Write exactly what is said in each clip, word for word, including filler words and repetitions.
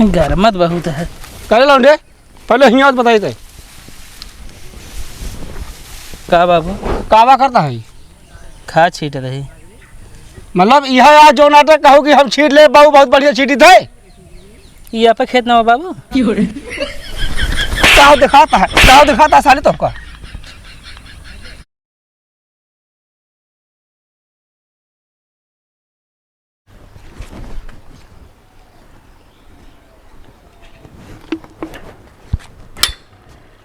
गरमत बहुत है। करे लौंडे, पहले हियाँ बताई थे। का बाबू? कावा करता है? खाद छीट रही। मतलब, यह आज जो नाटक कहो कि हम छीट ले, बाबू बहुत बढ़िया छीटी थे। ये आपका खेत ना हो बाबू? का दिखाता है, का दिखाता है साले तोहका?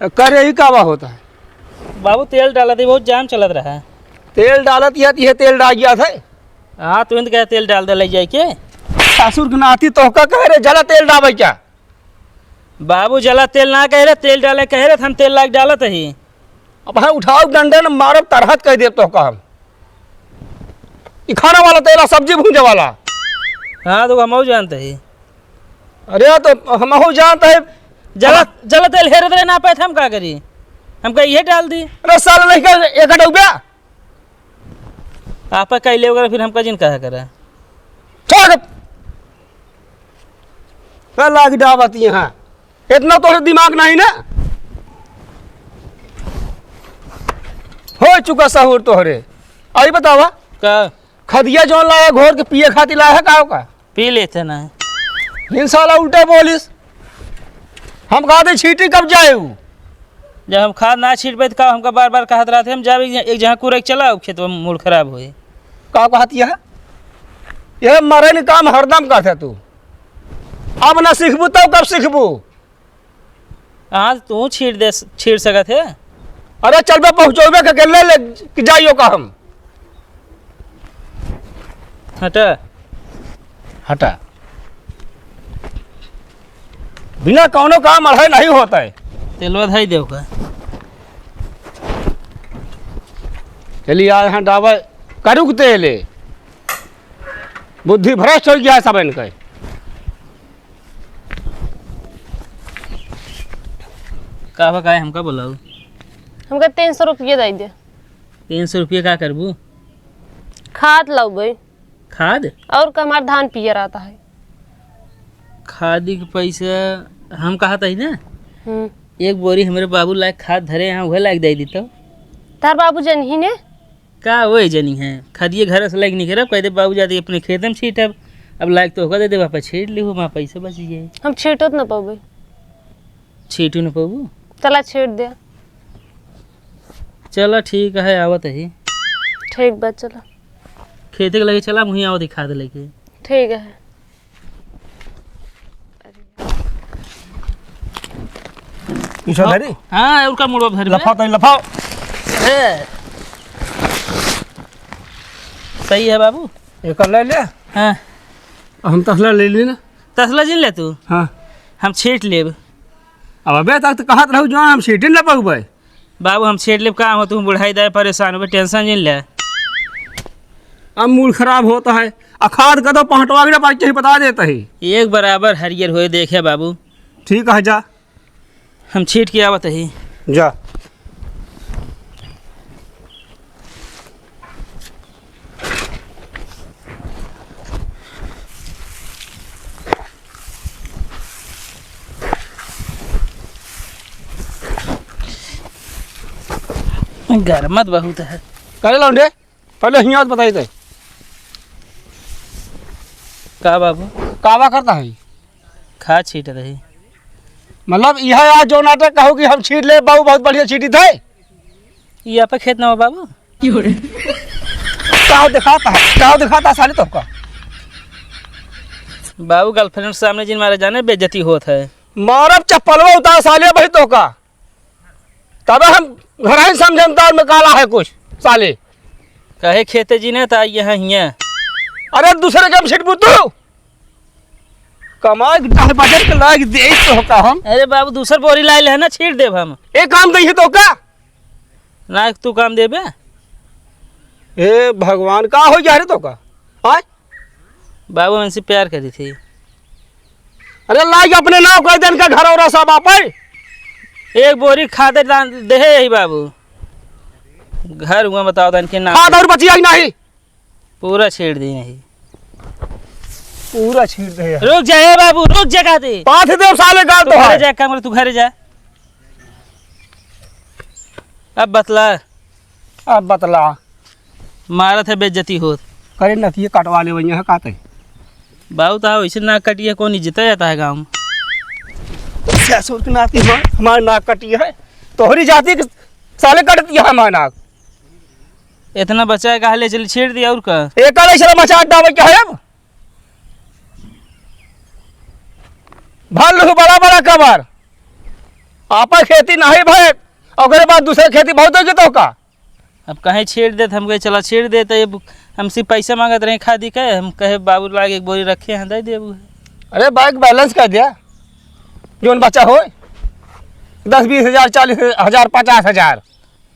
करे, ई कावा होता है? बाबू, तेल डालत ही, बहुत जाम चलत रहा। तेल डालत ही, ये तेल डाल गया था। हाँ, तू इनका तेल डाल दे ले जाए के। ससुर के नाती तोहका कह रहे, जला तेल डाबे क्या? बाबू, जला तेल ना कह रहे, तेल डाले कह रहे, हम तेल लाग डालत ही। अब हाँ, उठाओ डंडे न मारब, तरहत कह देब तोहका हम। ई खाना वाला तेल आ, सब्जी भूंजे वाला। हाँ, तो हमहू जानते ही। अरे, तो हमहू जानते ही। जला, जला तेल हेरत रहे ना पाए, हम का करी? हमका इहे डाल दी। अरे, साला नहीं कर, एक हटा उब्या। आपा कइले वगैरह फिर हमका जिन कहा करा। छोड़। का लाग डावत यहाँ? इतना तोहरे दिमाग नहीं ना? हो चुका सहूर तोहरे। आई बतावा। का? खदिया जौन लाया घोर के पिए खातिर लाया है का ओका? पी लेते ना। इन साला उल्टे बोलिस। हम कहते छीटी कब जाए ऊ? जब हम खाद ना छीट पाए तो का हमका बार बार कहत रहते, हम जाब एक, एक जहाँ कुरे के चला, ऊ खेत में मूड खराब होए। का कहत यह? यह मरे न काम हरदम कहत है तू। अब ना सीखबू तब कब सीखबू? आज तू छीट दे, छीट सकत है। अरे चल बे, पहुँचौबे के, के ले, ले कि जाइयो का हम। हटा। हटा। बिना कौनो काम अढ़ाई नहीं होता है। तेलवा धाई देव का। चलिए, आज यहाँ डाबे करुक तेल है। बुद्धि भ्रष्ट हो गया है सब इनका। का बा, काहे हमका बोलाऊ? हमका तीन सौ रुपये दे दे। तीन सौ रुपये का करबू? खाद लाउबे। खाद? और का, हमार धान पियर आता है। खाद के पैसा हम कहत ही ना, हम्म। एक बोरी हमरे बाबू लायक खाद धरे हैं, उहे लायक दे दी तो। तार बाबू जनही ने? का वही जनी है, खदिये घर से लायक निकरब, कह दे बाबू जाते अपने खेत में छीटब। अब लायक तो होगा दे दे, वापस छीट ली, वहाँ पैसा बच जाए। हम छीटत न पाबे। छीटू न पाबू? चला छीट दे। चला ठीक है, आवत ही। ठीक बा, चला। खेते के लगे चला, मुही आवत ही खाद लेके। ठीक है। पीछा धरी? हाँ, और का मुड़वा धरी बे? लफाओ तनी, लफाओ। ए। सही है बाबू। एकर ले ले। हाँ। हम तसला ले ली ना। तसला जिन ले तू। हाँ। हम छीट लेब। अब अबे तक तो कहत रहू जो हम छीट न पाउबे। बाबू, हम छीट लेब, काम हो, तू बुढ़ाई दाए परेशान होबे, tension जिन ले। अब मूड खराब होता है, आ खाद का तो पहटवा के ना पाई, कहीं बता देता है। एक बराबर हरियर होए देखे बाबू। ठीक है, जा। हम छीट के आवत ही। जा। गरमत बहुत है। करे लौंडे, पहले हियाँ बताई दे। का बाबू? कावा करता है? खाद छीट रही। मतलब, यह आज जो नाटक कहो कि हम छीट ले, बाबू बहुत बढ़िया छीटी थे। ये आपका खेत ना हो बाबू? का दिखाता है? का दिखाता है साले तोहका? बाबू, girlfriend के सामने जिन मारे जाने बेइज्जती होत है। मारब चप्पलवा उतार साले भाई तोहका। तबे हम घर ही समझन तार में काला है कुछ साले। कहे खेते जी ने ता यहाँ हियाँ। अरे दूसरे के हम छिटबू तू। कमाई के दह बजर के लाग दे तोहका हम। अरे बाबू, दूसर बोरी लाए ले है ना, छीट देब हम। एक काम दही तोहका। ना, एक तू काम देबे। हे भगवान, का हो जा रे तोहका? आय? बाबू, हम इनसे प्यार करी थी। अरे लाइक अपने नाव कर देन का घर और सब आपै। एक बोरी खाद दान देहे यही बाबू। घर हुआ बताओ दान के नाम। खाद और बचिया ही नहीं। पूरा छेड़ दी नहीं। पूरा छीट दे। रुक जा, ए बाबू, रुक जा, कहते। पाथ देव साले गाल तू तो घरे है। जा, काम कर, तू घरे जा। अब बतला। अब बतला। मारत है, बेइज्जती होत। करे नतिये कटवा ले, वही है, काते। बाबू, तो वैसे नाक कटिया, कौन इज्जत जाता है गाँव में? ससुर के नाती हमार, हमार नाक कटिया है। तोहरी जाति के साले कटती है हमार नाक। इतना बचा है, कहा ले चल छेड़ दिया, और का? एक अलग साला मचा डावे क्या है अब? भर लू बड़ा बड़ा कबर, आपन खेती नहीं भय, ओकरे बाद दूसरे खेती बहुत होगी तो का? अब कहे छेड़ देत, हम कहे चला छेड़ देत, ये हमसे पैसा मांगत रहे खादी के, हम कहे बाबू लाग एक बोरी रखे हैं, दे देबू। अरे बैंक बैलेंस कर दिया, जोन बचा होय, दस बीस हजार, चालीस हजार, पचास हजार।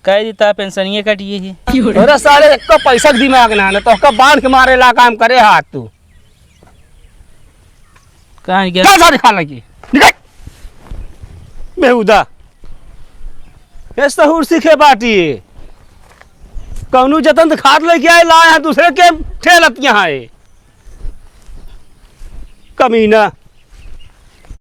कह दी ता पेंशनिये कटिए ही। अरे साले, एक तो पैसा के दिमाग ना, ना तो का बांध के मारे ला काम करे हाथ तू। कहाँ गया? चल सारे खा लगी, निकल। बेहुदा। ये सहूर सीखे बाटी। कौनो जतन तो खाद लेके आए, लाए हैं दूसरे के ठेलत यहाँ है। कमीना।